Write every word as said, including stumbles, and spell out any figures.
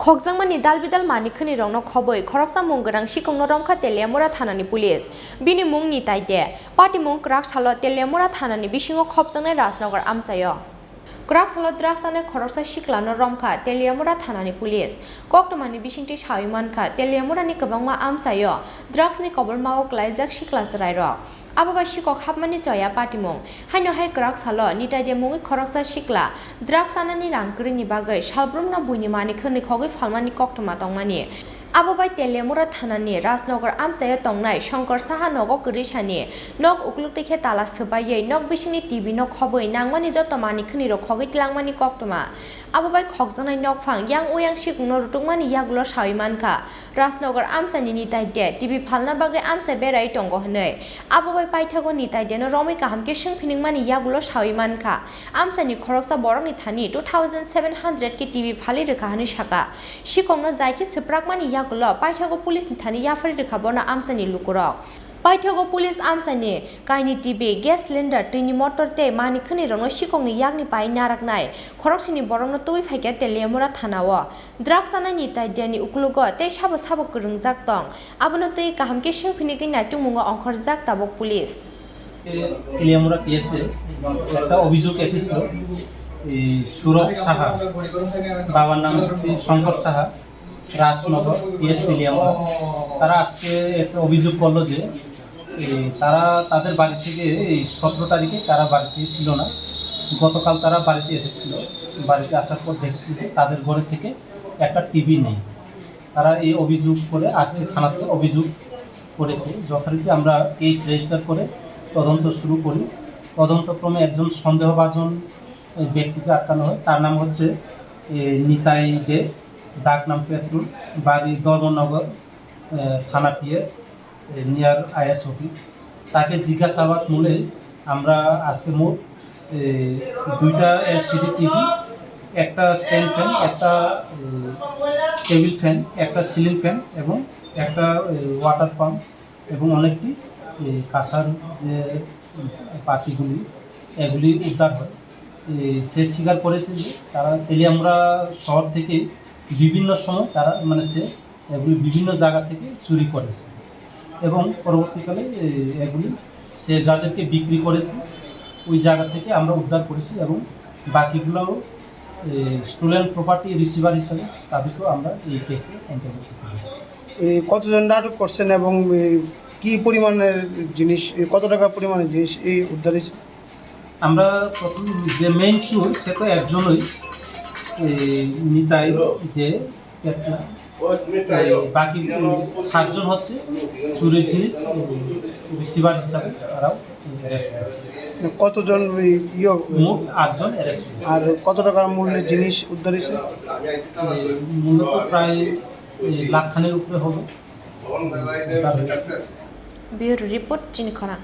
Khokjakmani dalbidal manwi khwnirokno khobwi khoroksa mung gwnang sikongno romkha Teliamura thanani police. Bini mung Nitai De. Patimung kwrak salo Teliamura thanani bisingo khopjaknai Rajnagar amchaio. Kwrak salo drugs chanai khoroksa siklano romkha Teliamura thanani police. Koktwmani bisingtwi sawi mankha, Teliamurani kwbangma amchaio drugsni kobormao klaijak sikla chwrairok. Abo bai sikok hapmani choya patimung. Haino hai kwrak salo Nitai De mungwi khoroksa sikla drugs chanani rang kwrwini bagwi salbrumno buini manwi khwnwi khogwi phalmani koktwma tongmani. Abo bai Teliamura thanani Rajnagar amchaio tongnai Shankar Saha nogo kwrwisani nok ukluk twi khe tala swbaiwi nok bisingni T V no khobwi nangmani joto manwi khwnwi rok khogwi tlangmani koktwma. Abo bai khokjaknai nokphang yang uyang sikungno rutukmani yagulo sawi mankha. Rajnagar amchaini Nitai De T V phalna bagwi amchai berai tongo hwnwi. Abo bai paithago Nitai Deno romwi kaham khe swng phinwngmani yagulo sawi mankha. Amchaini khoroksa borokni thani two thousand seven hundred khe T V phalwi rwkha hwnwi sakha. Sikokno jai khe swprakmani yagulo paithago police ni thani yapharwi rwkha bono amchaini lukurok. Paithago police amchaini kaini T V, gas cylinder, twini motor tei manwi khwnwi rokno sikokni yakni pai naraknai khoroksini borokno tubui phaikha Teliamura thanao. Drugs chanai Nitai Deni ukulugo tei sabo sabo kwrwngjak tong. Abono tei kaham khe swng phinigwi naitukmungo ongkhorjak tabuk police. Teliamura P S A একটা অভিযোগ এসেছিল, এই সুরজ সাহা, বাবার নাম শ্রী শঙ্কর সাহা, রাজনগর, পিএস তেলিয়ামুড়া। তারা আজকে এসে অভিযোগ করলো যে এই তারা তাদের বাড়ি থেকে এই সতেরো তারিখে তারা বাড়িতে ছিল না। গতকাল তারা বাড়িতে এসেছিল। বাড়িতে আসার পর দেখেছিল যে তাদের ঘরে থেকে একটা টিভি নেই। তারা এই অভিযোগ করে আজকে থানাতে অভিযোগ করেছে। যথারীতি আমরা কেস রেজিস্টার করে তদন্ত শুরু করি। তদন্তক্রমে একজন সন্দেহভাজন ব্যক্তিকে আটকানো হয়। তার নাম হচ্ছে, এ, নিতাই দে, ডাক নাম পেট্রোল, বাড়ি ধর্মনগর, এ, থানা পিএস, এ, নিয়ার আইএস অফিস। তাকে জিজ্ঞাসাবাদ মূলে আমরা আজকে মোট, এ, দুইটা এলসিডি টিভি, একটা স্ট্যান্ড ফ্যান, একটা, এ, টেবিল ফ্যান, একটা সিলিং ফ্যান এবং একটা, এ, ওয়াটার পাম্প এবং অনেকটি, এ, কাঁসার যে, উম, বাটিগুলি, এগুলি উদ্ধার হয়। এ, সে স্বীকার করেছে যে তারা তেলিয়ামুড়া শহর থেকে বিভিন্ন সময় তারা, মানে, সে এগুলি বিভিন্ন জায়গা থেকে চুরি করেছে এবং পরবর্তীকালে, এ, এগুলি সে যাদেরকে বিক্রি করেছে, ওই জায়গা থেকে আমরা উদ্ধার করেছি এবং বাকিগুলোও, এ, স্টোলেন প্রপার্টি রিসিভার হিসাবে তাদেরকেও আমরা এই কেসে অন্তর্ভুক্ত করেছি। এই কতজন আটক করছেন এবং এই কি পরিমাণের জিনিস, এই কত টাকা পরিমাণের জিনিস এই উদ্ধার হয়েছে? আমরা প্রথম যে মেইন চোর, সে তো একজনই, এই নিতাই দে, একটা। এই বাকি, উম, সাতজন হচ্ছে চুরির জিনিস, উম, রিসিভার হিসাবে তারাও অ্যারেস্ট হয়েছে। কতজন ওই ইয়ে? মোট আটজন অ্যারেস্ট হয়েছে। আর কত টাকার মূল্যের জিনিস উদ্ধার হয়েছে? এই মূলত প্রায়, এই, লাখ খানের উপরে হবে। উদ্ধার হয়েছে। Bureau report, Chini Khorang.